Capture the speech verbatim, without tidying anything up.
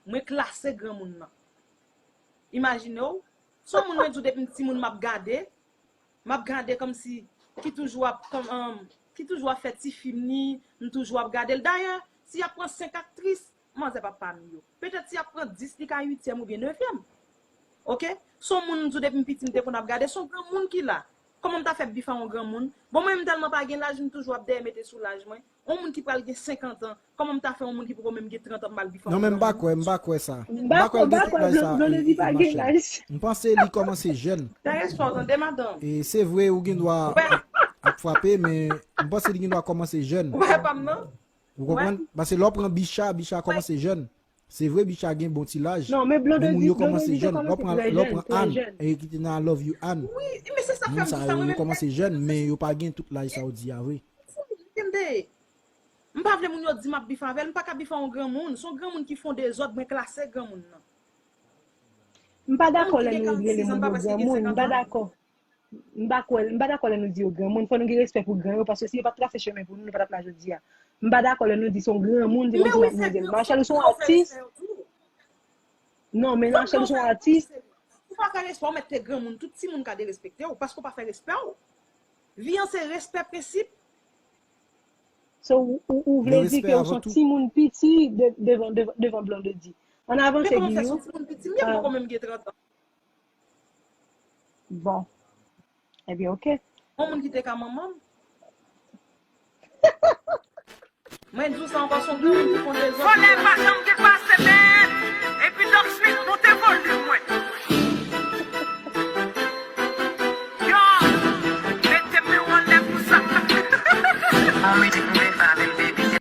Mwen klase granmoun nan. Imajine w, se yon moun mwen di w depi m timoun m ap gade, m ap gade kòmsi ki toujou ap, kòm, um, ki toujou ap fè ti fim ni, m toujou ap gade l. Dayè, si y ap pran senk aktris, manzè p ap pami yo. Petèt si y ap pran dis, li ka uityèm oubyen nevyèm. Oke? Se yon moun m di w depi m piti m te konn ap gade, se yon granmoun ki la. Kòman m ta fè bif a yon granmoun? Bon, mwen menm tèlman pa gen laj, m toujou ap dèyè mete sou laj mwen. Yon moun ki pral gen senkant an, kòman m ta fè yon moun ki poko menm gen trant an m al bif a yon granmoun? Non, men m pa kwè, m pa kwè sa. M pa kwè l gen tout laj sa, Blondedy pa gen laj. M panse li kòmanse jèn. Dayè, sa w tande, madanm? E se vre, ou gen dwa ap, ap frape, men m panse li gen dwa kòmanse jèn. Ou pa pa m nan? Ou konprann? Paske lè w pran Bicha, Bicha kòmanse jèn. Se vre, Bicha gen bon ti laj. Non, men Blondedy, moun yo kòmanse jèn. Lè w pran, lè w pran Ann, e ki te nan I Love You Ann. Wi, men se sa k fè m di sa, mwen menm. Moun sa yo, yo kòmanse jèn, men yo pa gen tout laj sa w di a vre. Tande, m pa vle moun yo di m ap bif avè l, m pa ka bif a yon granmoun. Se yon granmoun ki fè yon dezòd, mwen klase granmoun nan. M pa dakò lè nou rele moun yo granmoun, m pa dakò. M pa kwè, m pa dakò lè nou di yo granmoun, fò nou gen respè pou gran yo, paske si yo pa t trase chemen pou nou, nou pa t ap la jodi a. M pa dakò lè nou di se yon granmoun, se konsi madmwazèl. Machèl, ou se yon atis. Non, men Machèl, ou se yon atis. Ou pa fè respè, ou mèt te granmoun, tout timoun ka derespekte w, paske ou pa fè respè w. Vi an se respè, prensip. So, ou, ou, ou vle di ke ou se yon timoun piti de-, devan, devan, devan Blondedy. Ann avanse, Guillou. Men kòman fè se yon timoun piti? M gen poko menm gen trant an. Bon. Ebyen, oke. Yon moun ki te ka manman m. Mwen di w sa ankò, se yon granmoun ki fè yon dezòd. Vòlè pa janm gen pase, men. Epi Doc Smith monte volim.